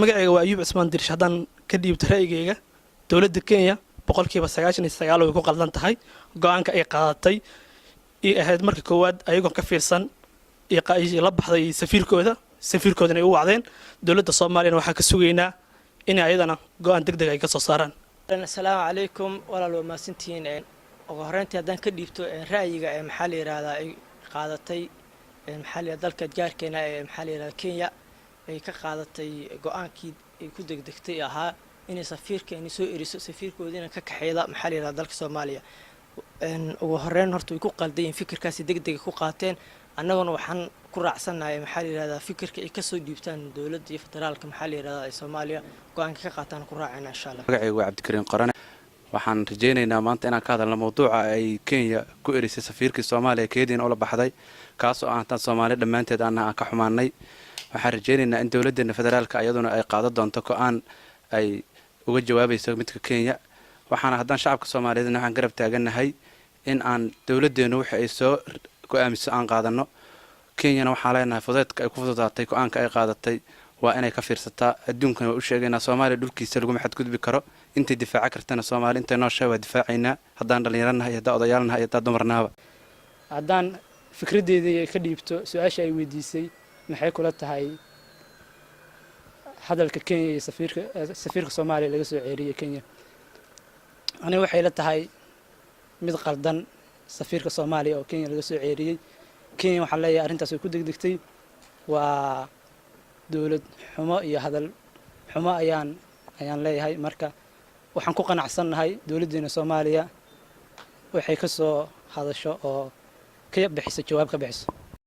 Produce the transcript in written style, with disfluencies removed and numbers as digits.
Magacayga waa Ayuub Cismaan Dirish. Haddaan ka dhiibto ra'yigayga, dowladda Kenya 99% way ku qaldan tahay go-aanka ay qaadatay iyo ahayd marka koowaad ayagoon ka fiirsan la baxday safiirkooda, safiirkoodana ay u wacdeen. Dowladda Soomaaliyana waxaa ka sugaynaa in ayadana go-aan deg deg ay ka soo saaraan. Asalaamu calaykum walaal, waa mahadsantihiin. Ugu horreyntii, haddaan ka dhiibto ra'yiga ee, maxaa la yidhahdaa, ay qaadatay, maxaa la yidhahdaa, dalka jaarkeena ee, maxaa la yidhahdaa, Kenya ay ka qaadatay go-aankii ay ku degdegtay ahaa inay safiirkeeni soo eriso, safiirkoodiina ka kaxeeyda, maxaa la yidhahdaa, dalka Soomaaliya. Ugu horreyn horta way ku qaldayiin fikirkaasi degdega ku qaateen. Annaguna waxaan ku raacsannahay, maxaa la yidhahdaa, fikirka ay kasoo dhiibtaan dowladda iyo federaalka, maxaa la yidhahdaa, ee Soomaaliya go-aanka ka qaataan ku raacayna, insha Allah. Magacaygu waa Cabdikariin Qorane. Waxaan rajaynaynaa maanta inaan ka hadalno mawduuca ay Kenya ku erisay safiirkii Soomaaliya, keediina ula baxday, kaasoo ah intaan Soomaali dhammaanteed aana aan ka xumaanay. Waxaan rajaynaynaa in dowladdeena federaalka ayaduna ay qaadan doonto go-aan ay uga jawaabayso midka Kenya. Waxaana haddaan shacabka Soomaaliyeedna waxaan garab taagannahay in aan dowladdeenu wixii ay soo go-aamiso aan qaadano. Kenyana waxaan leenahay, fudeedka ay ku fududaatay go-aanka ay qaadatay waa inay ka fiirsataa. Adduunkana waa u sheegaynaa, Soomaaliya dhulkiisa laguma xadgudbi karo. Intay difaaca kartana, Soomaali intay nooshahay waa difaacaynaa, haddaan dhallinyaranahay, haddaan odayaalnahay iyo haddaan dumarnahaba. Haddaan fikraddeedii ka dhiibto su-aasha ay weydiisay, maxay kula tahay hadalka Kenya iyo safiirka Soomaaliya laga soo ceeriyey Kenya? Aniga waxay la tahay mid qaldan safiirka Soomaaliya oo Kenya laga soo ceeriyey. Kenya waxaan leeyahay arrintaas way ku degdegtay, waa dowlad xumo iyo hadal xumo ayaan leeyahay. Marka waxaan ku qanacsannahay dowladdeena Soomaaliya waxay ka soo hadasho oo ka bixiso, jawaab ka bixiso.